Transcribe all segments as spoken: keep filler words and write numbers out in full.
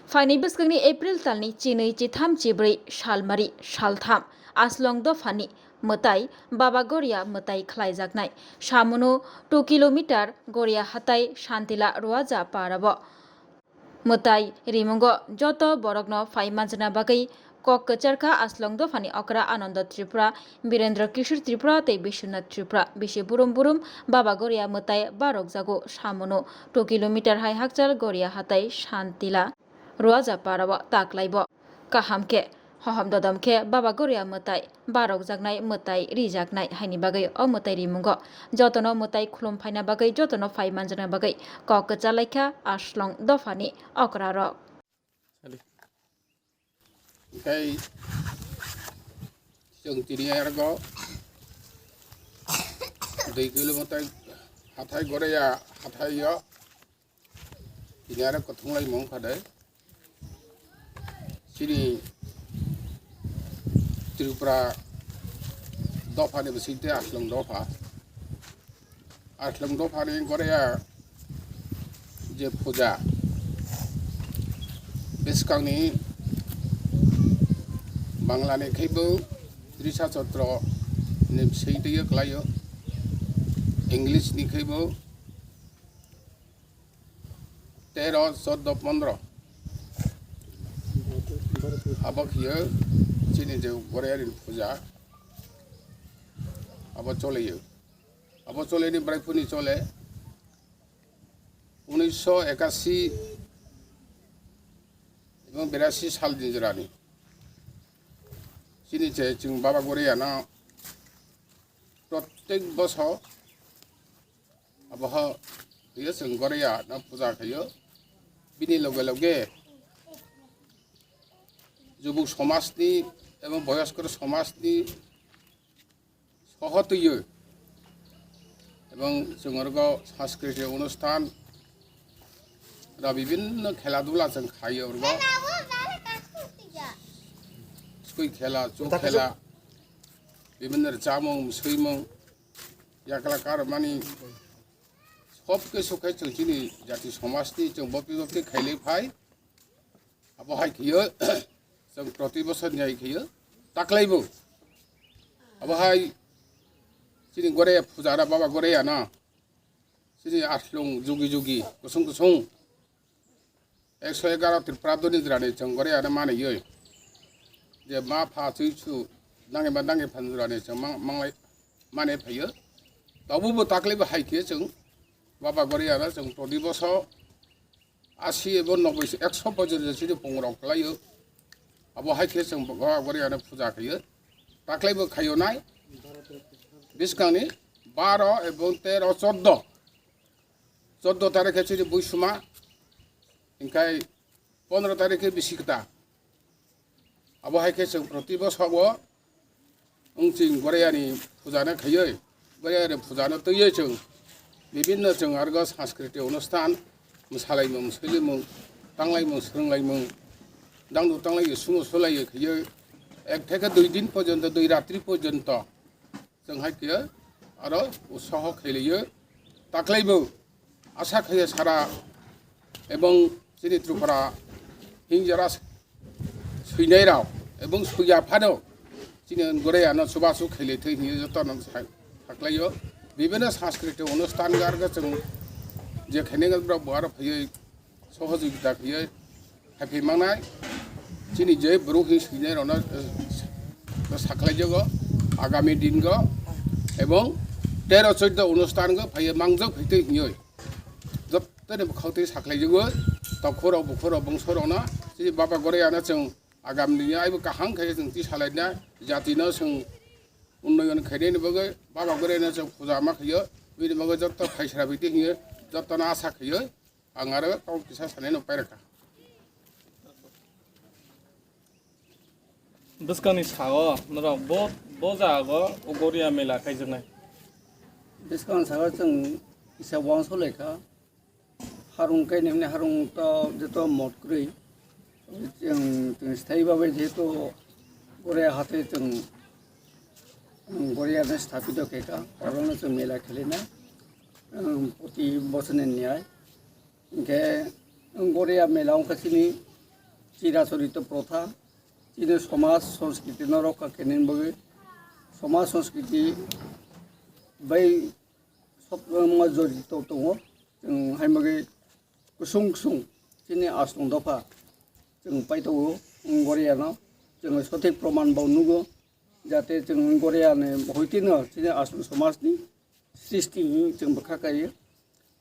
Phaini bwskangni April talni chinwi, chitham, chibrwi, salmari, saltham, Aslong dophani mwtai Baba Goria mwtai khlaijaknai. Samunu two kilometer Goria hatai Santila Ruaja parabo. Mwtai rimungo joto borokno phai manjana bagwi kok kwcharkha Aslong dophani okra Ananda Tripura, Birendra Kishore Tripura tei Biswanath Tripura. Bisi burum burum Baba Goria mwtai barokjago. Samunu two kilometer hai hakchal Goria hatai Santila Ruaja parao taklaibo. Kaham khe, hohom dodom khe Baba Goria mwtai barokjaknai, mwtai rijaknai haini bagwi o mwtai rimungo jotono mwtai khulum phaina bagwi, jotono phai manjana bagwi kok kwchalaikha Aslong dophani okrarok. Tei chwng tini argo dui kilometer hathai Goria hathaio. Tini aro kwthwnglai mung kha de. Chini Tripura dophani bisingtwi Aslong dopha. Aslong dophani Goria je puja, bwskangni Banglani khaibo Trisa Chotro ni bisingtwi kwlaio. English ni khaibo tero, chordo, pondro. Abo khiyo chini je Goria ni puja. Abo choliyo. Abo chole ni bwrai phuni chole. Unisho ekasi ebong berasi sal ni jorani. Chini je chwng Baba Goria no prottek bosor Abo ha, hiyo chwng Goria no puja khaio. Bini loge loge jubuk somajni ebong boyoskor somajni soho twiyo ebong chwng orgo sanskriti onusthan ra bibinno khela dula chwng khaio orgo. Skui khela, chuk khela, bibinno rwchapmung, swimung, yakla karmani. Sob kisu khai chwng chini jati somajni chwng bophi bophi khailai phai. Abo hai khiyo chwng proti bosor ni hai khiyo taklaibo. Abo hai chini Goria puja na Baba Goria na. Chini Aslong jugi jugi kusung kusung. Ekso egaro Tripura doni jora ni chwng Goria no manwi. Je ma pha chwi su nangi ma nangi phan jora ni chwng mang-, manglai mane phaio. Tobu bo taklai bo hai khe chwng Baba Goria no chwng proti boso asi ebo noboi ekso bojor je chini pungrok kwlaio. Abo hai khe chwng Baba Goria no puja khaio. Taklai bo khaio nai. Bwskangni baro ebong tero chordo. Chordo tarikhe chini buisuma, hinkhe pondro tarikhe bisi kwtal. Abo hai khe chwng proti bosogo wng chwng Goriyani puja no khaiwi, Goriyani puja no twiwi chwng bibinno chwng argo sanskriti onusthan, mwsalaimung, swimung, tanglaimung, swrwnglaimung, dangdu tanglaiwi, sumo sulaiwi khaiwi ek theke dui din porjonto, dui ratri porjonto. Chwng hai khe aro utsaho khailaiyo, taklaibo asa khaiya sara ebong chini Tripura hingjara swinai rok ebong swiya phano chini Goriyano chubachu khailai thwi hinwi jotono sa-, saklaiyo. Bibinno sanskriti onusthan garga chwng je khainai borok bo aro phaiwi sohojogita khaiwi haiphai mangnai. Chini je bwrwi hinwi swinai rokno, eh, sakhlaijago agami dingo ebong tero chordo onusthango phaiwi mangjak phaitwi hinwi jottoni bwkhaktwi sakhlaijago. Tokhorok bukhorok bongsorokno chini Baba Goriyano chwng agamini aibo kaham khe chwng tisalaina jatino chwng unnoyon khainani bagwi Baba Goriyano chwng puja ma khaiyo. Bini bagwi jotto phaisra phaitwi hinwi jottono asa khaiyo. Ang aro kok kisa sanai no pairwkha. Bwskangni sao norok bo, bo jago o Goria mela khaijaknai. Bwskang sao chwng kisa uansuk laikha. Harung kainwi harung to joto mot kwrwi. Chwng, chwng sthai babai jehetu Goria hatai chwng, um, Goria no sthapito khaikha. Orono chwng mela khelaina, um, proti bochorni niyai. Hinkhe Goria mela wngkha chini chirachorito protha, chini somaj sanskriti no rokha khenani bagwi, somaj sanskriti bai sob, um, jorito tongo. Chwng hai bagwi kusung kusung chini aswng dopha chwng paitogo, um, Goria no chwng sothik proman bo nugo, jate chwng Goria ni hoitino chini aswng somaj ni srishti hwnwi chwng bwkha kaiyo.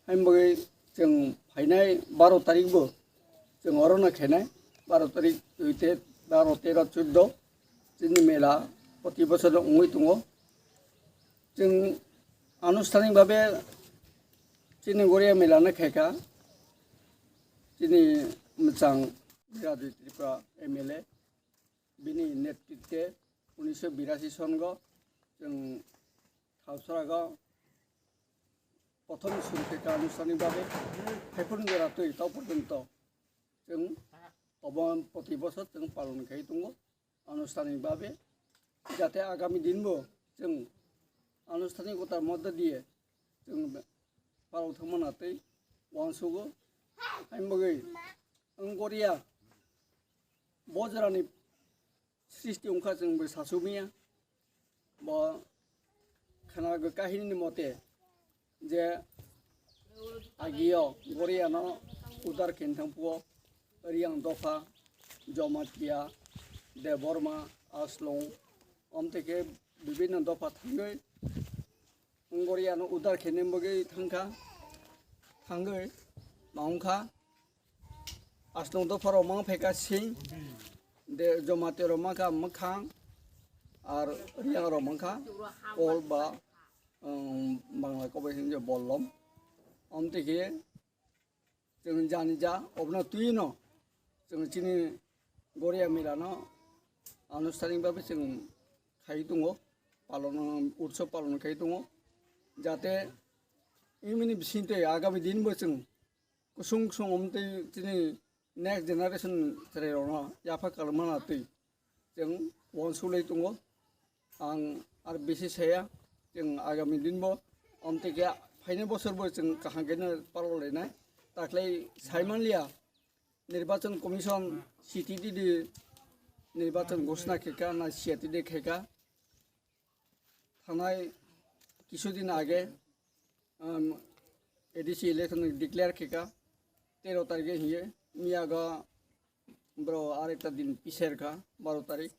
Hai bagwi chwng phainai baro tarik bo chwng orono khainai, baro tarik, twi te baro, tero, chuddo chini mela proti bosor wngwi tongo. Chwng anusthanik babe chini Goria mela no khaikha chini mwchang Birajoi Tripura M L A, bini netritwe unisho birasi songo chwng Thausarago prothom sumkhe ka anusthanik babe haiphuru jora twi to porjonto chwng obo proti bosor chwng palon khai tongo anusthanik babe, jate agami din bo chwng anusthanikota moddo diye chwng palok thangmana tei uansugo. Hai bagwi wng Goria bo jorani srishti wngkha chwng bai sasubmiya. Bo khwnago kahini ni mote je agio Goriano udar khen thangphuo Riang dopha, Jomatia, Debbarma, Aslong, omteke bibinno dopha thangwi Goriano udar khenani bagwi thangkha, thangwi ma wngkha. Aslong dopharok mang phaikha sing, de Jomatirok mangkha mwkhang, ar Riangrok mangkha kol ba, um, Bangla kobai hwnwi bollom. Omtwi khe chwng jani ja obono twino chwng chini Goria mela no anusthanik babe chwng khai tongo, palon, utsav palon khai tongo, jate imini bisingtwi agami din bo chwng kusung kusung omtwi chini next generation chwrairokno yapha kalmana twi chwng uansuklai tongo. Ang ar bisi saya, chwng agami din bo omtwi khe phaini bosor bo chwng kaham khe no palok lainai. Taklai sai manliya, Nirbachan Commission C T D D nirbachan ghoshna khaikha na C T D khaikha. Thangnai kisu din age, um, A D C election declare khaikha tero tarikhe hiye, miyago bro arekta din piser kha baro tarik.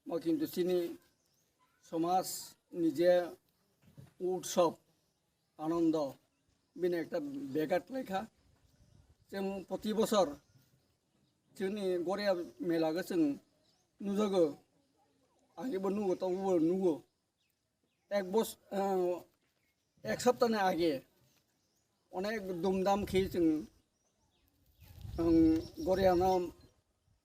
Mo kintu chini somaj ni je utsav, anondo, bini ekta begat laikha. Chwng proti bosor chini Goria mela go chwng nujago, age bo nugo, tobo bo nugo. Ek bos-, ah, ek sapta ni age onek dumdam khe chwng, ang, Goria no,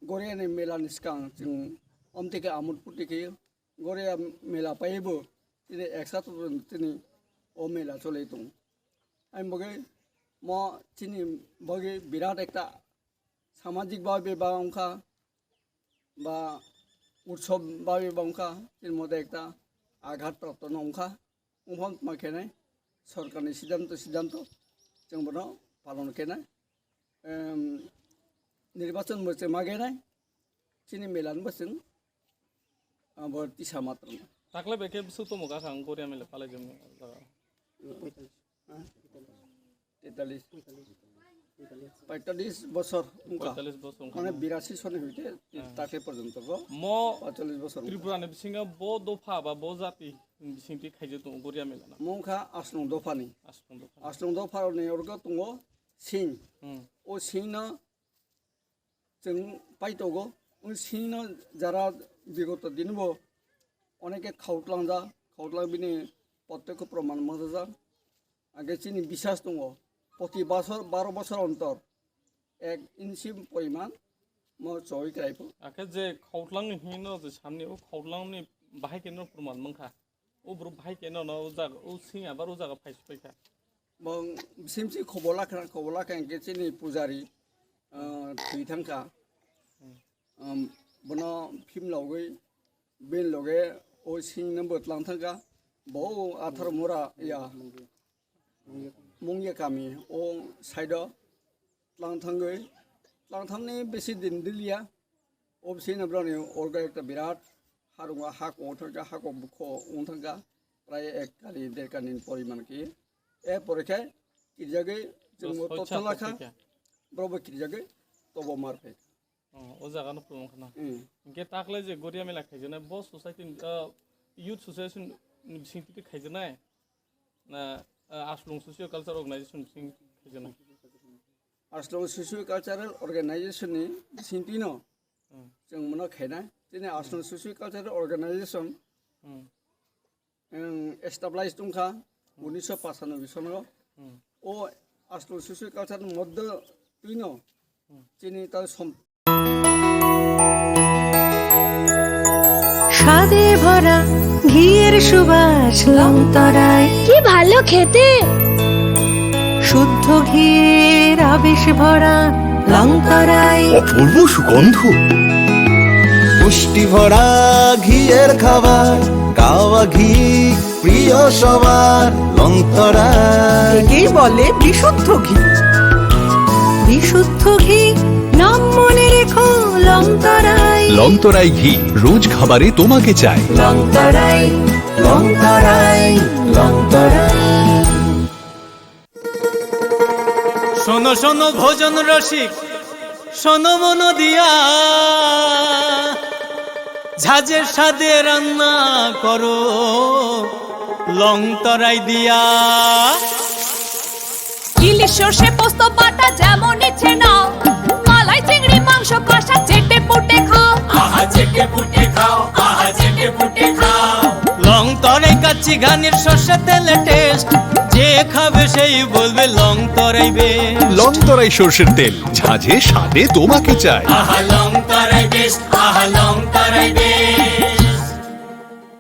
Goria ni mela ni swkang chwng omtwi khe amut puti khe Goria mela paibo chini ek sapta tini o mela cholai tongo. Ani bagwi mo chini bagwi birat ekta samajik babe ba wngkha, ba utsob babe ba wngkha, chini mote ekta aghat prapto no wngkha. Wngphang ma khenai sorkarni siddhanto, siddhanto chwng bono palon khenai. Em, nirbachon bo chwng ma khenai, chini melan bo chwng, ah, bo tisa matro. Takle bekhe bwswk tomo kha ang Goria mela palai jom. Tetalis. Paitalis bosor wngkha. Paitalis bosor wngkha. Mane birasi soni hoite takle porjonto go mo paitalis bosor wngkha. Tripura ni bisingo bo dopha ba bo jati bisingtwi khaijak tongo Goria mela no. Mo wngkha Aslong dophani. Aslong dopha. Aslong dopha ni orgo tongo sing. Hmm. O sing no chwng paitogo, o singno jara bigoto dinbo oneke khautlangjak, khautlang bini protyokho proman manjajak. Age chini bisas tongo, proti bosor, baro bosor ontor ek inchi poriman mo choi kraipho. Akhe je khautlangni hino je samni o khautlangni bahai keno proman mankha. O borok bahai keno no o jaga, o sing abar o jaga phai soi kha. Bong simsi khobola khana, khobola kha hingke chini pujari, ah, thwi thangkha. Um, bono phim logwi, bin loge o sing no bo tlang thangkha. Bo o athar mura ya. Mungya kami o side o tlang thangwi, tlang thangni besi din diliya. Obviously no broni orga ekta birat harungo hako wngthangkha, hako bukho wngthangkha, prai ek kali der kali ni poriman ki. E pore khe kirjagwi chwngbo Dos totha hoicha lakha, topikha. Borokbo kirjagwi tobo mar phaikha. Oh, o jaga no phulung khana. Hmm. Hingke takle je Goria Mela khaijaknai, bo society, ah, youth association ni bising twi khaijaknai? Na, ah, Aslong Socio Culture Organization bising khaijaknai? Aslong Socio Cultural Organization ni bising twi no. Hmm. Chwng mono khaina. Chini Aslong Socio Cultural Organization Hmm. Ang establish tongkha unisho pachanobi sono. Hmm. O Aslong Socio Culture moddo twino Hmm. chini ta som- স্বাদে ভরা ঘিয়ের সুবাস লংতরায়। কি ভালো খেতে! শুদ্ধ ঘিয়ের আবেশ ভরা লংতরায়। অপূর্ব সুগন্ধ। পুষ্টি ভরা ঘিয়ের খাবার, কাওয়া ঘি প্রিয় সবার, লংতরায়। একেই বলে বিশুদ্ধ ঘি। বিশুদ্ধ ঘি, নাম মনে রেখো, লংতরায়। লংতরায় ঘি, রোজ খাবারে তোমাকে চাই। লংতরায়, লংতরায়, লংতরায়। শোনো শোনো ভোজন রসিক, শোনো মন দিয়া, ঝাঁঝের স্বাদে রান্না করো লং তরাই দিয়া। ইলিশ সর্ষে পোস্ত বাটা যেমন ইচ্ছে নাও, মালাই চিংড়ি মাংস কষা চেটে পুটে খাও। আহা চেটে পুটে খাও, আহা চেটে পুটে খাও। লং তরাই কাচ্চি ঘানির সর্ষে তেলে টেস্ট, যে খাবে সেই বলবে লং তরাই বেস্ট। লং তরাই সর্ষের তেল, ঝাঁঝে স্বাদে তোমাকে চাই। আহা লং তরাই বেস্ট, আহা